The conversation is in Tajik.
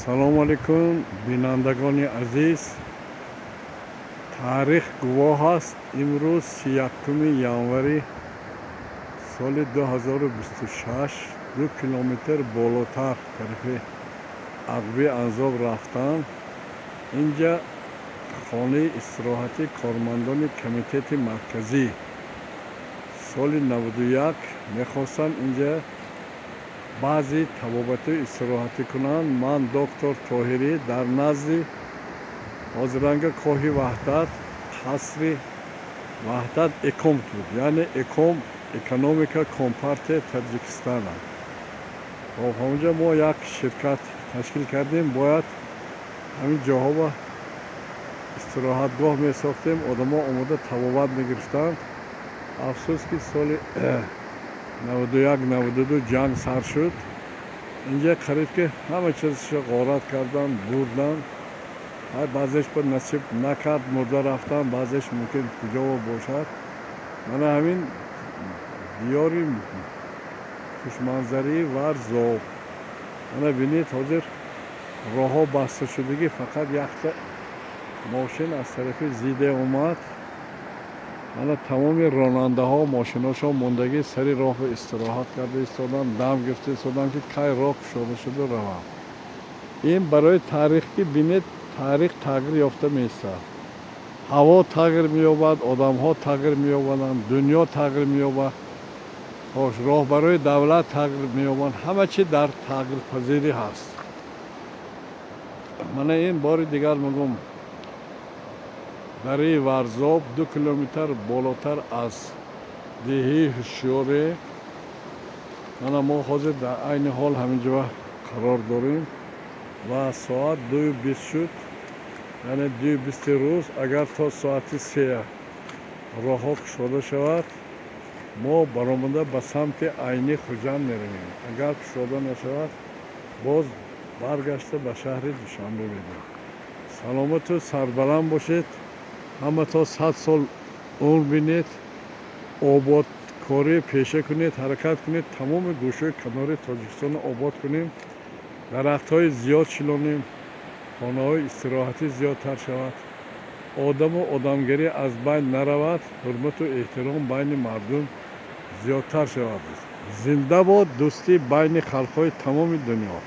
Салому алайкум, бинандагони азиз. Таърих гувоҳ аст. Имрӯз 31 январи соли 2026, 2 километр болотар, тарафи Ағби Анзоб рафтан, инҷа хонаи истироҳатии кормандони Комитети Марказӣ. Соли 91 мехостанд инҷа баъзе табобату истироҳатӣ кунанд. Ман, доктор Тоҳирӣ, дар назди ҳозиранга Коҳи Ваҳдат, қасри Ваҳдат, Эком буд, яъне Эком, Экономика Компартия Таҷикистона. Хоб, ҳамонҷа мо як ширкат ташкил кардем, бояд ҳамин ҷоҳоба истироҳатгоҳ месохтем, одамо омода табобат мегирифтанд. Афсӯс, ки соли 91, 92 ҷанг сар шуд. Инҷа қариб ки ҳама чизашо ғорат кардан, бурдан. Баъзеш ба насиб накард, мурда рафтан, баъзеш мумкин куҷово бошад. Мана ҳамин диёри хушманзарии Варзоб. Мана бинед, ҳозир роҳҳо баста шудагӣ, фақат якта мошин аз тарафи Зиде омад. Мана тамоми ронандаҳо мошиношон мондагӣ, сари роҳ истироҳат карда истоданд, дам гирифта истоданд, ки кай роҳ кушода шуда раванд. Ин барои таърих, ки бинед, таърих тағйир ёфта меистад, ҳаво тағйир меёбад, одамҳо тағйир меёбанд, дунё тағйир меёбад, хош, роҳбарои давлат тағйир меёбанд, ҳама чи дар тағйирпазирӣ ҳаст. Мана ин бори дигар мегӯм, дараи Варзоб, 2 километр болотар аз деҳаи Ҳушёре. Мана мо ҳозир дар айни ҳол ҳамин ҷо қарор дорем ва соат 2:20 шуд, яъне 2:20 рӯз. Агар то соати 3 роҳҳо кушода шавад, мо баромада ба самти Айни, Хуҷанд меравем. Агар кушода нашавад, боз баргашта ба шаҳри Душанбе меравем. Саломату сарбаланд бошед, ҳама то 100 сол умр бинед, ободкорӣ пеша кунед, ҳаракат кунед, тамоми гӯшаи канори Тоҷикистонро обод кунем, дарахтҳои зиёд шинонем, хонаҳои истироҳатӣ зиёдтар шавад, одаму одамгарӣ аз байн наравад, ҳурмату эҳтиром байни мардум зиёдтар шавад. Зинда бод дӯстӣ байни халқҳои тамоми дунё!